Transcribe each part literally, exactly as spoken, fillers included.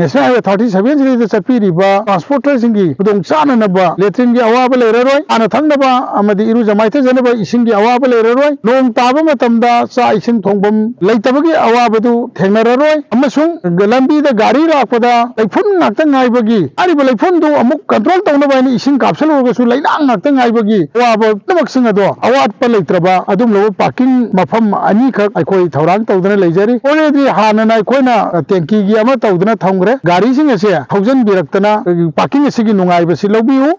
National Highway thirty seven ꯁꯤꯗꯩꯗ ꯆꯠꯄꯤꯔꯤꯕ transporter ꯁꯤꯡꯒꯤ ꯈꯨꯗꯣꯡ ꯆꯥꯅꯅꯕ latrine ꯒꯤ ꯑꯋꯥꯕ ꯂꯩꯔꯔꯣꯏ, ꯆꯥꯅ ꯊꯛꯅꯕ ꯑꯃꯗꯤ ꯏꯔꯨꯖ ꯃꯥꯏꯊꯖꯅꯕ ꯏꯁꯤꯡꯒꯤ ꯑꯋꯥꯕ ꯂꯩꯔꯔꯣꯏ, ꯅꯣꯡ ꯇꯥꯕ ꯃꯇꯝꯗ ꯆꯥꯛ ꯏꯁꯤꯡ ꯊꯣꯡꯐꯝ ꯂꯩꯇꯕꯒꯤ ꯑꯋꯥꯕꯗꯨ ꯊꯦꯡꯅꯔꯔꯣꯏ, ꯑꯃꯁꯨꯡ ꯂꯝꯕꯤꯗ ꯒꯥꯔꯤ ꯂꯥꯛꯄꯗ ꯂꯩꯐꯨꯟ ꯉꯥꯛꯇ ꯉꯥꯏꯕꯒꯤ, ꯍꯥꯏꯔꯤꯕ ꯂꯩꯐꯨꯟꯗꯨ ꯑꯃꯨꯛ control ꯇꯧꯅꯕ ꯍꯥꯏꯅ ꯏꯁꯤꯡ ꯀꯥꯞꯁꯤꯜꯂꯨꯔꯒꯁꯨ ꯂꯩꯅꯥꯡ ꯉꯥꯛꯇ ꯉꯥꯏꯕꯒꯤ ꯑꯋꯥꯕ ꯄꯨꯝꯅꯃꯛꯁꯤꯡ ꯑꯗꯣ ꯑꯋꯥꯠꯄ ꯂꯩꯇ꯭ꯔꯕ ꯑꯗꯨꯒꯨꯝꯂꯕ parking ꯃꯐꯝ ꯑꯅꯤꯈꯛ ꯑꯩꯈꯣꯏ ꯊꯧꯔꯥꯡ ꯇꯧꯗꯨꯅ ꯂꯩꯖꯔꯤ꯫ Already ꯍꯥꯟꯅꯅ ꯑꯩꯈꯣꯏꯅ tank ꯒꯤ ꯑꯃ ꯇꯧꯗꯨꯅ ꯊꯝꯈ꯭ꯔꯦ꯫ ꯒꯥꯔꯤꯁꯤꯡ ꯑꯁꯦ ꯊꯧꯖꯤꯟꯕꯤꯔꯛꯇꯅ parking ꯑꯁꯤꯒꯤ ꯅꯨꯡꯉꯥꯏꯕꯁꯤ ꯂꯧꯕꯤꯌꯨ꯫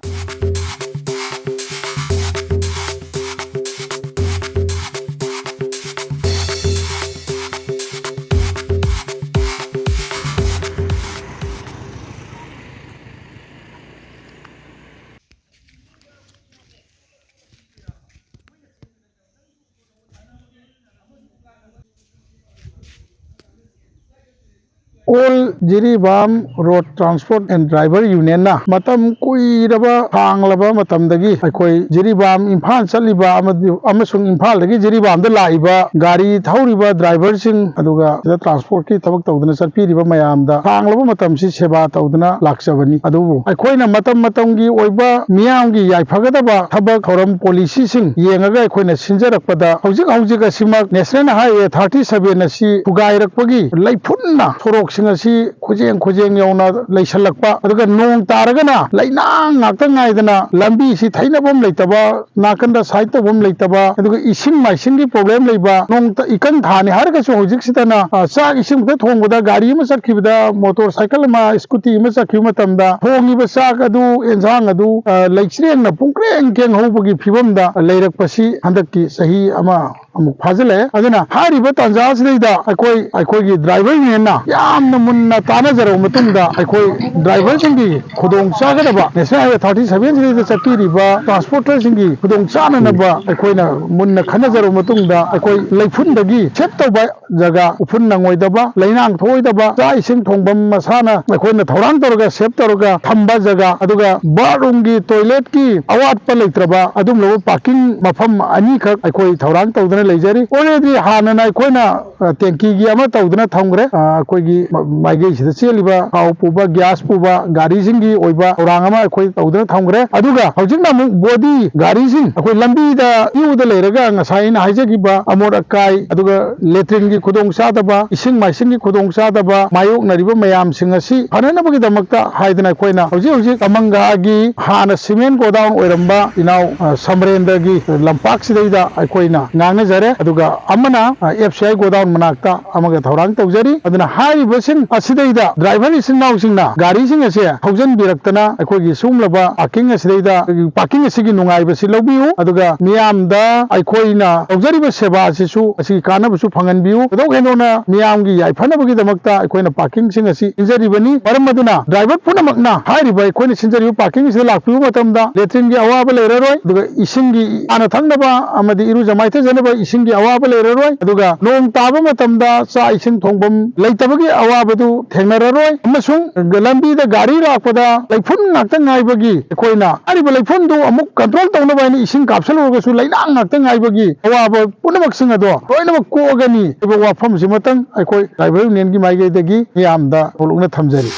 All Jiribam Road Transport and Driver Union ꯅ ꯃꯇꯝ ꯀꯨꯏꯔꯕ, ꯁꯥꯡꯂꯕ ꯃꯇꯝꯗꯒꯤ ꯑꯩꯈꯣꯏ ꯖꯤꯔꯤꯕꯥꯝ ꯏꯝꯐꯥꯜ ꯆꯠꯂꯤꯕ ꯑꯃꯗꯤ, ꯑꯃꯁꯨꯡ ꯏꯝꯐꯥꯜꯗꯒꯤ ꯖꯤꯔꯤꯕꯥꯝꯗ ꯂꯥꯛꯏꯕ ꯒꯥꯔꯤ ꯊꯧꯔꯤꯕ driver ꯁꯤꯡ, ꯑꯗꯨꯒ ꯁꯤꯗ transport ꯀꯤ ꯊꯕꯛ ꯇꯧꯗꯨꯅ ꯆꯠꯄꯤꯔꯤꯕ ꯃꯌꯥꯝꯗ ꯁꯥꯡꯂꯕ ꯃꯇꯝꯁꯤ ꯁꯦꯕꯥ ꯇꯧꯗꯨꯅ ꯂꯥꯛꯆꯕꯅꯤ꯫ ꯑꯗꯨꯕꯨ ꯑꯩꯈꯣꯏꯅ ꯃꯇꯝ ꯃꯇꯝꯒꯤ ꯑꯣꯏꯕ ꯃꯤꯌꯥꯝꯒꯤ ꯌꯥꯏꯐꯒꯗꯕ ꯊꯕꯛ ꯊꯧꯔꯝ policy ꯁꯤꯡ ꯌꯦꯡꯉꯒ ꯑꯩꯈꯣꯏꯅ ꯁꯤꯟꯖꯔꯛꯄꯗ, ꯍꯧꯖꯤꯛ ꯍꯧꯖꯤꯛ ꯑꯁꯤꯃꯛ National Highway thirty seven ꯑꯁꯤ ꯊꯨꯒꯥꯏꯔꯛꯄꯒꯤ ꯂꯩꯐꯨꯟꯅ ꯁꯣꯔꯣꯛꯁꯤꯡ ꯑꯁꯤ ꯈꯨꯖꯦꯡ ꯈꯨꯖꯦꯡ ꯌꯧꯅ ꯂꯩꯁꯜꯂꯛꯄ, ꯑꯗꯨꯒ ꯅꯣꯡ ꯇꯥꯔꯒꯅ ꯂꯩꯅꯥꯡ ꯉꯥꯛꯇ ꯉꯥꯏꯗꯅ ꯂꯝꯕꯤꯁꯤ ꯊꯩꯅꯐꯝ ꯂꯩꯇꯕ, ꯅꯥꯀꯟꯗ side ꯇꯧꯐꯝ ꯂꯩꯇꯕ, ꯑꯗꯨꯒ ꯏꯁꯤꯡ ꯃꯥꯏꯁꯤꯡꯒꯤ problem ꯂꯩꯕ, ꯅꯣꯡ ꯇ-, ꯏꯀꯪ ꯊꯥꯅꯤ ꯍꯥꯏꯔꯒꯁꯨ ꯍꯧꯖꯤꯛꯁꯤꯗꯅ, ꯑ, ꯆꯥꯛ ꯏꯁꯤꯡ ꯑꯃꯇ ꯊꯣꯡꯕꯗ ꯒꯥꯔꯤ ꯑꯃ ꯆꯠꯈꯤꯕꯗ, motorcycle ꯑꯃ, scooty ꯑꯃ ꯆꯠꯈꯤꯕ ꯃꯇꯝꯗ ꯊꯣꯡꯉꯤꯕ ꯆꯥꯛ ꯑꯗꯨ, ꯑꯦꯟꯁꯥꯡ ꯑꯗꯨ, ꯑ, ꯂꯩꯆꯤꯔꯦꯡꯅ ꯄꯨꯡꯀ꯭ꯔꯦꯡ ꯀꯦꯡꯍꯧꯕꯒꯤ ꯐꯤꯕꯝꯗ ꯂꯩꯔꯛꯄꯁꯤ ꯍꯟꯗꯛꯀꯤ ꯆꯍꯤ ꯑꯃ ꯑꯃꯨꯛ ꯐꯥꯖꯤꯜꯂꯛꯑꯦ꯫ ꯑꯗꯨꯅ ꯍꯥꯏꯔꯤꯕ ꯇꯥꯟꯖꯥꯁꯤꯗꯩꯗ ꯑꯩꯈꯣꯏ, ꯑꯩꯈꯣꯏꯒꯤ driver union ꯅ ꯌꯥꯝꯅ ꯃꯨꯟꯅ ꯇꯥꯟꯅꯖꯔꯕ ꯃꯇꯨꯡꯗ, ꯑꯩꯈꯣꯏ driver ꯁꯤꯡꯒꯤ ꯈꯨꯗꯣꯡ ꯆꯥꯒꯗꯕ, National Highway thirty seven ꯁꯤꯗꯩꯗ ꯆꯠꯄꯤꯔꯤꯕ transporter ꯁꯤꯡꯒꯤ ꯈꯨꯗꯣꯡ ꯆꯥꯅꯅꯕ ꯑꯩꯈꯣꯏꯅ ꯃꯨꯟꯅ ꯈꯟꯅꯖꯔꯕ ꯃꯇꯨꯡꯗ, ꯑꯩꯈꯣꯏ ꯂꯩꯐꯨꯟꯗꯒꯤ save ꯇꯧꯕ ꯖꯒꯥ, ꯎꯐꯨꯟ ꯅꯪꯉꯣꯏꯗꯕ, ꯂꯩꯅꯥꯡ ꯊꯣꯛꯑꯣꯏꯗꯕ, ꯆꯥꯛ ꯏꯁꯤꯡ ꯊꯣꯡꯐꯝ ꯃꯁꯥꯅ ꯑꯩꯈꯣꯏꯅ ꯊꯧꯔꯥꯡ ꯇꯧꯔꯒ save ꯇꯧꯔꯒ ꯊꯝꯕ ꯖꯒꯥ, ꯑꯗꯨꯒ bathroom ꯒꯤ, toilet ꯀꯤ ꯑꯋꯥꯠꯄ ꯂꯩꯇ꯭ꯔꯕ ꯑꯗꯨꯒꯨꯝꯂꯕ parking ꯃꯐꯝ ꯑꯅꯤꯈꯛ ꯑꯩꯈꯣꯏ ꯊꯧꯔꯥꯡ ꯇꯧꯗꯨꯅ ꯂꯩꯖꯔꯤ꯫ Already ꯍꯥꯟꯅꯅ ꯑꯩꯈꯣꯏꯅ, ꯑ, tank ꯒꯤ ꯑꯃ ꯇꯧꯗꯨꯅ ꯊꯝꯈ꯭ꯔꯦ꯫ ꯑ, ꯑꯩꯈꯣꯏꯒꯤ ꯃꯥꯏꯀꯩꯁꯤꯗ ꯆꯦꯜꯂꯤꯕ ꯊꯥꯎ ꯄꯨꯕ, ꯒ꯭ꯌꯥꯁ ꯄꯨꯕ ꯒꯥꯔꯤꯁꯤꯡꯒꯤ ꯑꯣꯏꯕ ꯊꯧꯔꯥꯡ ꯑꯃ ꯑꯩꯈꯣꯏ ꯇꯧꯗꯨꯅ ꯊꯝꯈ꯭ꯔꯦ꯫ ꯑꯗꯨꯒ ꯍꯧꯖꯤꯛꯅ ꯑꯃꯨꯛ ꯕꯣꯗꯤ ꯒꯥꯔꯤꯁꯤꯡ ꯑꯩꯈꯣꯏ ꯂꯝꯕꯤꯗ ꯀ꯭ꯌꯨꯗ ꯂꯩꯔꯒ ꯉꯁꯥꯏ ꯑꯩꯅ ꯍꯥꯏꯖꯈꯤꯕ ꯑꯃꯣꯠ ꯑꯀꯥꯏ, ꯑꯗꯨꯒ ꯂꯦꯇ꯭ꯔꯤꯟꯒꯤ ꯈꯨꯗꯣꯡꯆꯥꯗꯕ, ꯏꯁꯤꯡ ꯃꯥꯏꯁꯤꯡꯒꯤ ꯈꯨꯗꯣꯡꯆꯥꯗꯕ ꯃꯥꯌꯣꯛꯅꯔꯤꯕ ꯃꯌꯥꯝꯁꯤꯡ ꯑꯁꯤ ꯐꯅꯅꯕꯒꯤꯗꯃꯛꯇ ꯍꯥꯏꯗꯅ ꯑꯩꯈꯣꯏꯅ ꯍꯧꯖꯤꯛ ꯍꯧꯖꯤꯛ ꯇꯃꯪꯒꯥꯒꯤ ꯍꯥꯟꯅ ꯁꯤꯃꯦꯟ ꯒꯣꯗꯥꯎꯟ ꯑꯣꯏꯔꯝꯕ ꯏꯅꯥꯎ, ꯑ, ꯁꯃꯔꯦꯟꯗ꯭ꯔꯒꯤ ꯂꯝꯄꯥꯛꯁꯤꯗꯩꯗ ꯑꯩꯈꯣꯏꯅ ꯉꯥꯡꯅꯖꯔꯦ꯫ ꯑꯗꯨꯒ ꯑꯃꯅ, ꯑ, ꯑꯦꯐ ꯁꯤ ꯑꯥꯏ ꯒꯣꯗꯥꯎꯟ ꯃꯅꯥꯛꯇ ꯑꯃꯒ ꯊꯧꯔꯥꯡ ꯇꯧꯖꯔꯤ꯫ ꯑꯗꯨꯅ ꯍꯥꯏꯔꯤꯕꯁꯤꯡ ꯑꯁꯤꯗꯩꯗ ꯗ꯭ꯔꯥꯏꯚꯔ ꯏꯆꯤꯟ ꯏꯅꯥꯎꯁꯤꯡꯅ ꯒꯥꯔꯤꯁꯤꯡ ꯑꯁꯦ ꯊꯧꯖꯤꯟꯕꯤꯔꯛꯇꯅ ꯑꯩꯈꯣꯏꯒꯤ ꯁꯤꯒꯨꯝꯂꯕ ꯄꯥꯔꯀꯤꯡ ꯑꯁꯤꯗꯩꯗ, ꯄꯥꯔꯀꯤꯡ ꯑꯁꯤꯒꯤ ꯅꯨꯡꯉꯥꯏꯕꯁꯤ ꯂꯧꯕꯤꯌꯨ꯫ ꯑꯗꯨꯒ ꯃꯤꯌꯥꯝꯗ ꯑꯩꯈꯣꯏꯅ ꯇꯧꯖꯔꯤꯕ ꯁꯦꯕꯥ ꯑꯁꯤꯁꯨ ꯑꯁꯤꯒꯤ ꯀꯥꯟꯅꯕꯁꯨ ꯐꯪꯍꯟꯕꯤꯌꯨ꯫ ꯊꯣꯏꯗꯣꯛ ꯍꯦꯟꯗꯣꯛꯅ ꯃꯤꯌꯥꯝꯒꯤ ꯌꯥꯏꯐꯅꯕꯒꯤꯗꯃꯛꯇ ꯑꯩꯈꯣꯏꯅ ꯄꯥꯔꯀꯤꯡꯁꯤꯡ ꯑꯁꯤ ꯁꯤꯟꯖꯔꯤꯕꯅꯤ꯫ ꯃꯔꯝ ꯑꯗꯨꯅ ꯗ꯭ꯔꯥꯏꯚꯔ ꯄꯨꯝꯅꯃꯛꯅ ꯍꯥꯏꯔꯤꯕ ꯑꯩꯈꯣꯏꯅ ꯁꯤꯟꯖꯔꯤꯕ ꯄꯥꯔꯀꯤꯡ ꯑꯁꯤꯗ ꯂꯥꯛꯄꯤꯕ ꯃꯇꯝꯗ ꯂꯦꯇ꯭ꯔꯤꯟꯒꯤ ꯑꯋꯥꯕ ꯂꯩꯔꯔꯣꯏ, ꯑꯗꯨꯒ ꯏꯁꯤꯡꯒꯤ ꯆꯥꯅ ꯊꯛꯅꯕ ꯑꯃꯗꯤ ꯏꯔꯨꯖ ꯃꯥꯏꯊꯖꯅꯕ ꯏꯁꯤꯡꯒꯤ ꯑꯋꯥꯕ ꯂꯩꯔꯔꯣꯏ, ꯑꯗꯨꯒ ꯅꯣꯡ ꯇꯥꯕ ꯃꯇꯝꯗ ꯆꯥꯛ ꯏꯁꯤꯡ ꯊꯣꯡꯐꯝ ꯂꯩꯇꯕꯒꯤ ꯑꯋꯥꯕꯗꯨ ꯊꯦꯡꯅꯔꯔꯣꯏ, ꯑꯃꯁꯨꯡ ꯂꯝꯕꯤꯗ ꯒꯥꯔꯤ ꯂꯥꯛꯄꯗ ꯂꯩꯐꯨꯟ ꯉꯥꯛꯇ ꯉꯥꯏꯕꯒꯤ ꯑꯩꯈꯣꯏꯅ ꯍꯥꯏꯔꯤꯕ ꯂꯩꯐꯨꯟꯗꯨ ꯑꯃꯨꯛ ꯀꯟꯇ꯭ꯔꯣꯜ ꯇꯧꯅꯕ ꯍꯥꯏꯅ ꯏꯁꯤꯡ ꯀꯥꯞꯁꯤꯜꯂꯨꯔꯒꯁꯨ ꯂꯩꯅꯥꯡ ꯉꯥꯛꯇ ꯉꯥꯏꯕꯒꯤ ꯑꯋꯥꯕ ꯄꯨꯝꯅꯃꯛꯁꯤꯡ ꯑꯗꯣ ꯂꯣꯏꯅꯃꯛ ꯀꯣꯛꯑꯒꯅꯤ ꯍꯥꯏꯕ ꯋꯥꯐꯝꯁꯤꯃꯇꯪ ꯑꯩꯈꯣꯏ ꯗ꯭ꯔꯥꯏꯚꯔ ꯌꯨꯅꯤꯌꯟꯒꯤ ꯃꯥꯏꯀꯩꯗꯒꯤ ꯃꯤꯌꯥꯝꯗ ꯍꯧꯗꯣꯛꯅ ꯊꯝꯖꯔꯤ꯫